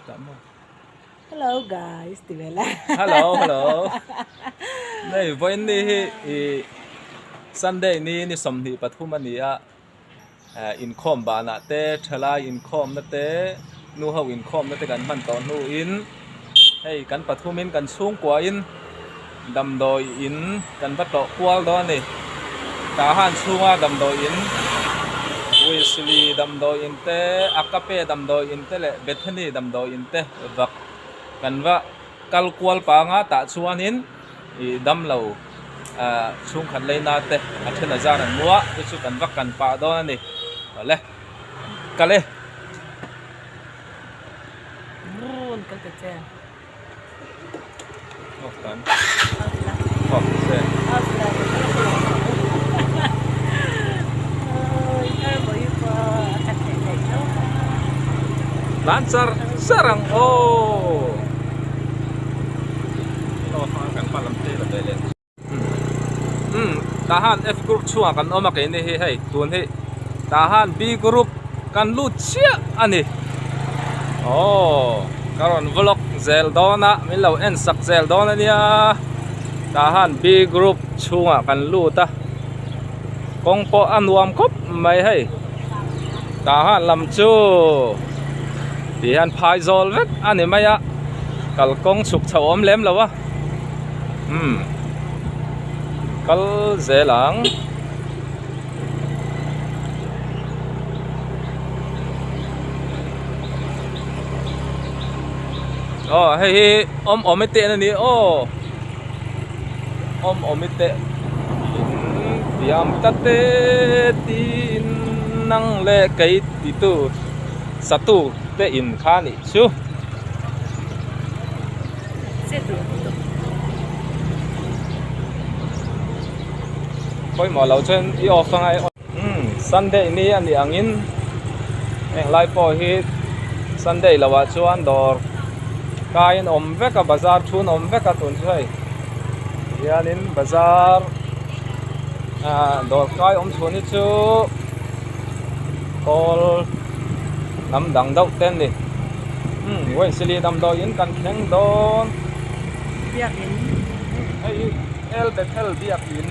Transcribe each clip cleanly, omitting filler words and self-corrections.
Tah maw? Hello guys ti ve la. Hello hello. Nei vawiin ni hi i Sunday ni ni 23 a ni a. Inkhawm banah te thalai inkhawmna te nu ho inkhawmna te kan hman tawh hnuin hei kan pathumin kan chhungkuain damdawi in kan va tlawh kual dawn a ni. Tahan chhunga damdawi in Wesley damdawi in te Agape damdawi in te leh Bethany damdawi in te vak kan va kal kual panga tah chuanin ih damlo ah chhungkhat leina te a then a zar an mu a chu chu kan va kan pah dawn a ni awle kal e. Tlan char char ang aw. Umm tah han F group chhungah kan awm a keini hi hei tun hi tah han B group kan lut chiah a ni aww ka rawn vlog zel dawn a min lo en sak zel dawn a nia tah han B group chhungah kan lut a kawng pawh a nuam khawp mai hei tah han lam chu ti hian phai zawl vek a ni mai a kalkawng chhuk chho a awm lem lo a. Umm kal zel ang. Aw hei hi awm awm i teh na ni aw awm awm i teh in tiam ta te tin nang leh kei ti tu satu te in kha nih chu. Pawimawh loh chuan i off anga i umm Sunday ni a nih angin heng lai pawh hi Sunday loh ah chuan dawr kaiin awm vek a bazar chhun awm vek a tun chu hei hianin bazar ah dawr kai awm chhun hi chu kawl hnam dang deuh te an ni. Umm Wesley damdawiin kan thleng dawn. Biakin. Hei hi El Bethel biakin.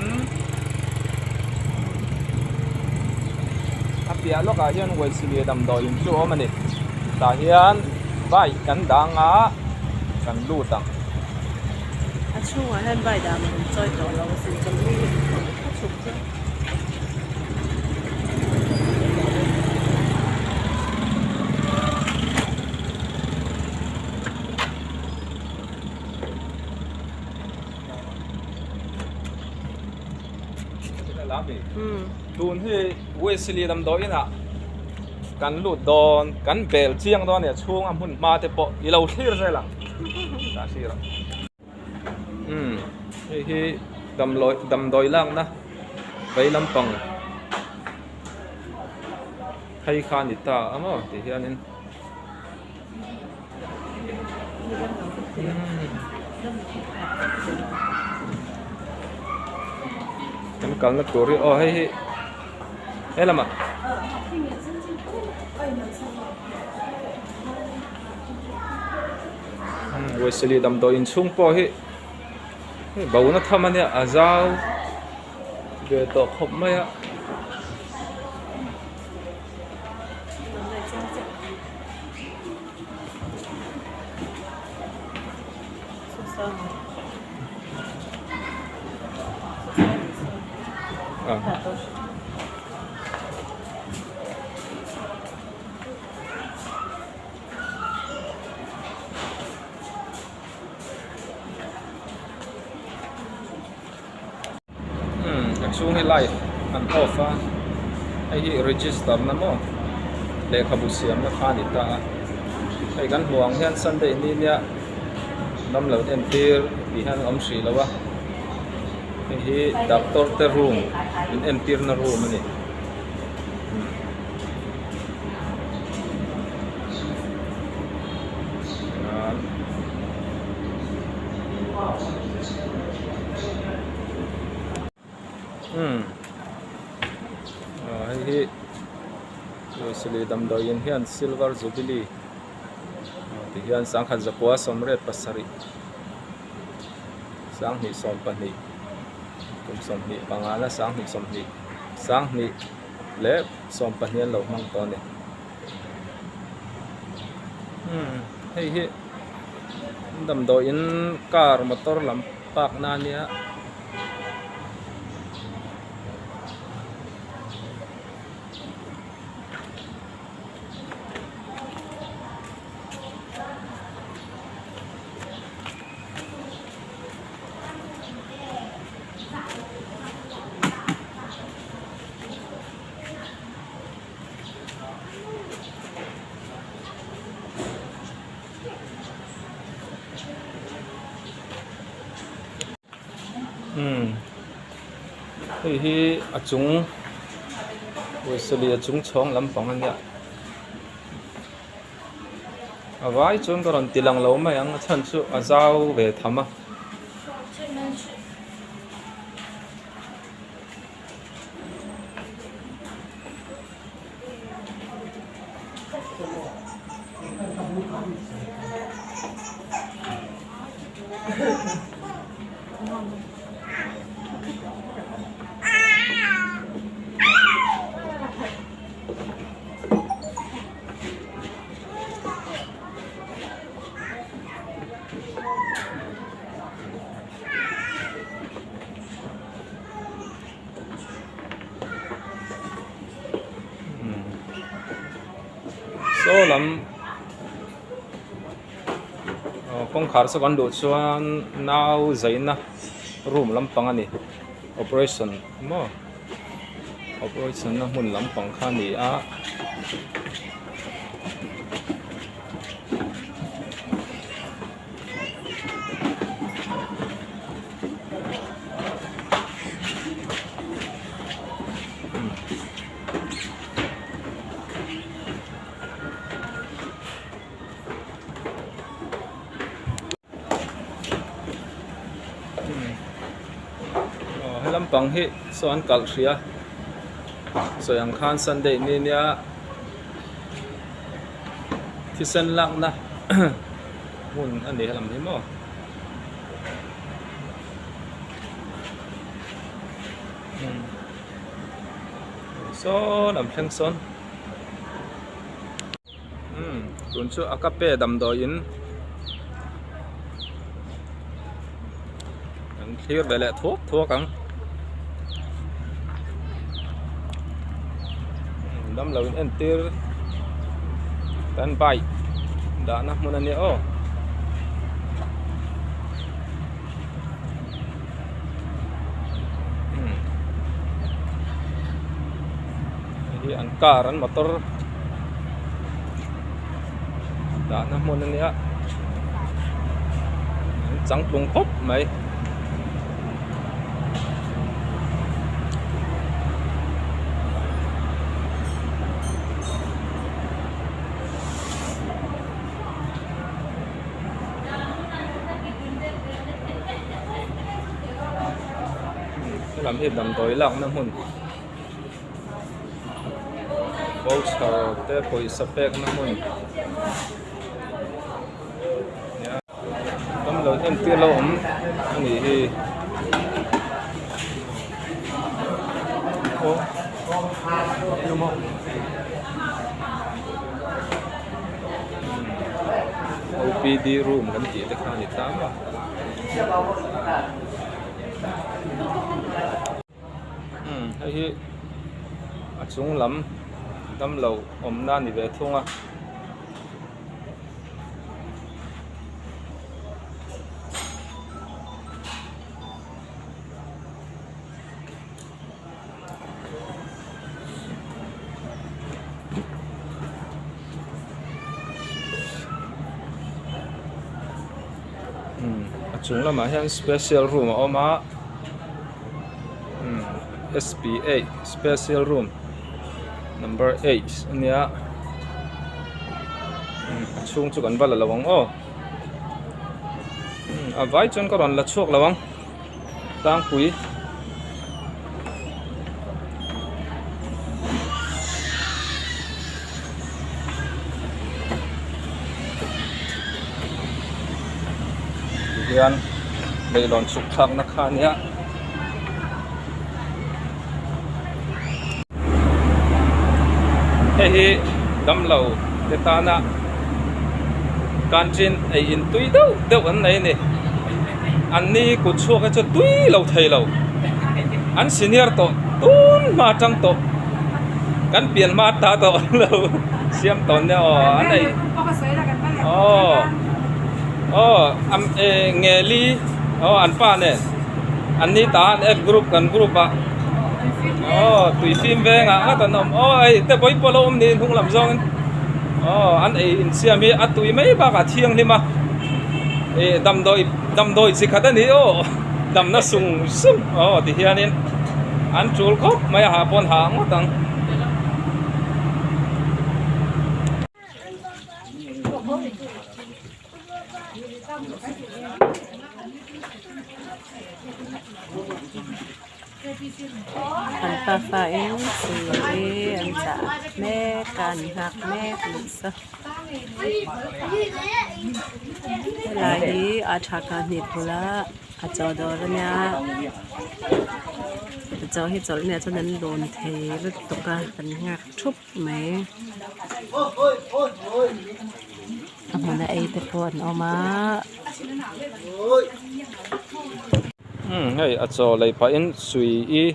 A piah lawkah hian Wesley damdawiin chu a awm a ni. Tah hian bike kan dang a kan lut ang. A chhungah hian bike dah an chawi tawh lo a sin chawlh ni a chhuk chu. Tun hi Wesley damdawi inah kan lut dawn kan bel chiang dawn a ni a chhunga hmun hma te pawh i lo thlir zel ang tah sir ah. Umm hei hi damlawi damdawi lakna vei lampang phei kha a ni ta a maw ti hianin kan kalna tur hi aw hei hi helamah. Wesley damdawi inchhung pawh hi hei bona tham a nia a zau ve tawh khawp mai a. Umm a chhung hi light an off a hei hi register na maw lehkhabu siamna kha a ni ta a hei kan hmuh ang hian sunday ni nia damlo entir tih hian a awm hrih lo a hei hi doctor te room in entirna room a ni. Umm ah hei hi Wesley damdawiin hian silver jubilee. Tihian 1987 2020 kum 25 na 2020 20 leh 12 an lo hmang tawh a ni. Umm hei hi damdawiin car motor lam park na ania. Umm hei hi a chung pawisa leh a chung chhawng lampang a nia a vai chuan ka rawn ti lang lo mai ang a chhan chu a zau ve tham a. Saw lam aw kawngkhar saw kan duh chuan nau zaina room lampang a ni operation maw operation na hmun lampang kha a ni a. Aw he lampang hi saw an kalh hrih a sawi ang khan sunday ni nia thisen lakna hmun a ni helam hi maw. Sawn an thleng sawn umm tun chu a kape damdawiin an thlir ve leh thuak thuak ang damlo in entir kan bike dahna hmun a nia aw. Hei hi an car an motor dahna hmun a nia an changtlung khawp mai. Helam hi damdawi lakna hmun voucher te pawisa pekna hmun nia damlo entir lo awm a nih hi aw. OPD room kan tih te kha a ni ta maw umm hei hi a chung lam damlo awmna a ni ve thung a. A chung lamah hian special room a awm a umm sp eight special room number eight a nia a chhung chu kan va la lo ang aw a vai chuan ka rawn la chhuak lo ang. Tlangpui. Tihian leihlawn chhuk thlakna kha a nia. Hei hi damlo te tana canteen ei in tui deuh deuh an nei a ni. An ni kut chhuak hi chu tui lo thei lo. An senior tawh tun hma atang tawh kan pian hma ta tawh an lo siam tawn nia aw an ei aw aw ngeli aw an pa nen. An ni ta an F group kan group ah aw tui fim veng ah ngat an awm aw hei te vawi pawh a lo awm niin hnung lam zawng in aw an ei insiam hi a tui mai bakah a thianghlim a ih damdawi damdawi chi khat a ni aw damna sung sung aw ti hianin an tul khawp mai a ha pawn ha ngawt ang. An pafa in sui an chah mek a an nghak mek a nih saw helai hi a tha ka hnih phul a a chaw dawr a nia a chaw hi chawlh nia chuan an lun thei lutuk a kan nghak thup mai. A hmuna ei te pawh an awm a. Umm hei a chaw lei pahin sui i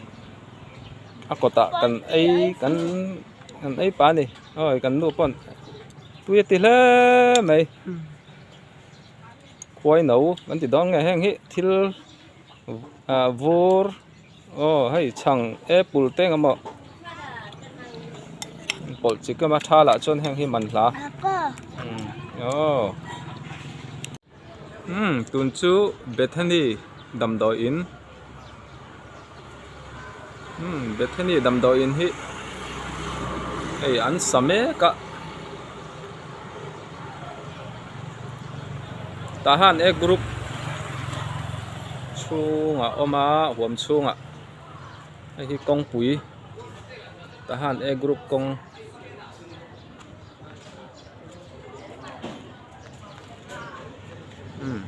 a kawtah kan ei kan kan ei pah a ni awi kan nu pawn tui a ti hle mai khuai no kan ti dawn nge heng hi thil ah vur aw hei chhang apple te eng emaw pawlh chi kem a tha lah chuan heng hi man hla aw umm tun chu Bethany damdawi in umm Bethany damdawi in hi hei an sa mek a tah hian a group chhungah a awm a huam chhungah hei hi kawngpui tah hian a group kawng umm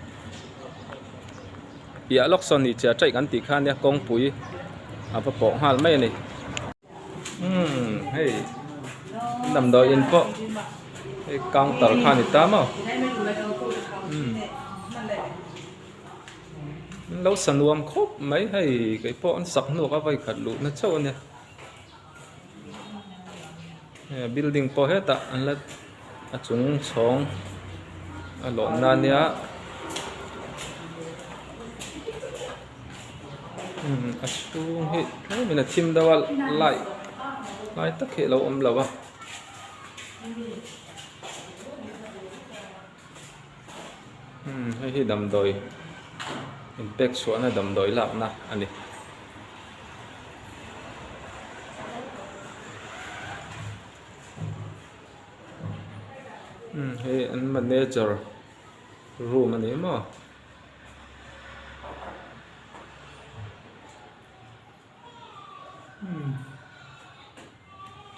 piah lawk sawn ni chiah chaih kan tih kha ania kawngpui a va pawh nghal mai a ni. Umm hei damdawi in pawh hei counter kha a ni ta maw umm an lo sa nuam khawp mai hei kei pawh an sak hnuak a vawikhat luhna chauh a nia hei building pawh hetah an la a chung chhawng a lawhna a nia. Umm a chhung hi tlemin a thim deuh a light lai tak hi a lo awm lo a. Umm hei hi damdawi inpek chhuahna damdawi lakna a ni. Umm hei an manager room a ni maw.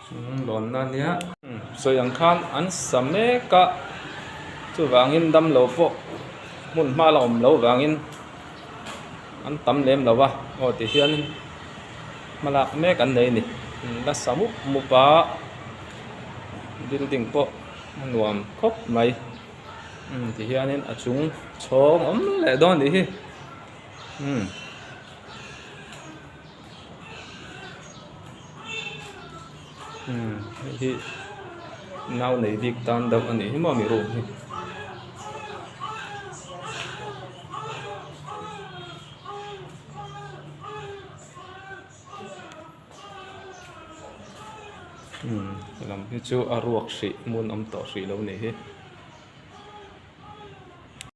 Chung lawnna a nia sawi ang khan an sa mek a chuvangin damlo pawh hmun hma la awm loh vangin an tam lem lo a aw ti hianin hmalak mek an nei a ni la sa mup mup a building pawh a nuam khawp mai. Umm ti hianin a chung chhawng awm leh dawn anih hi umm umm hei hi nau nei bik tan deuh anih hi maw mi room hi. Umm lam hi chu a ruak hrih hmun awm tawh hrih lo anih hi.